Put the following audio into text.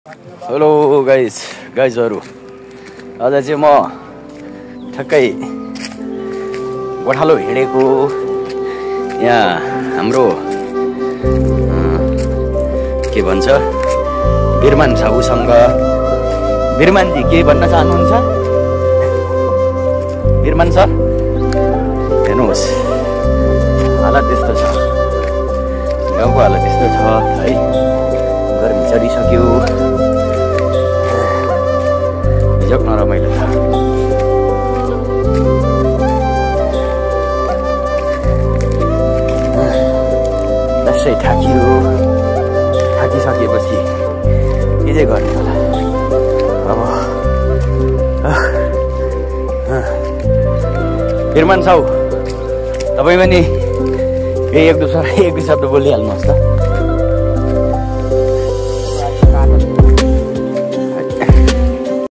Hello गाइजहरू, आज चाहिँ म ठक्कै गोठालो हिँडेको यहाँ हाम्रो के भन्छ बिरमान साहुसँग। बिरमानजी के भन्न चाहनुहुन्छ? बिरमान सर हेर्नुहोस्, हालत त्यस्तो छ, गाउँको हालत त्यस्तो छ है। गर्मी चढिसक्यो, हिजो नरमाइलो छ। दसैँ थाकिसकेपछि के चाहिँ गर्ने होला अब। बिरमान साहु, तपाईँ पनि एक दुई शब्द बोलिहाल्नुहोस् त।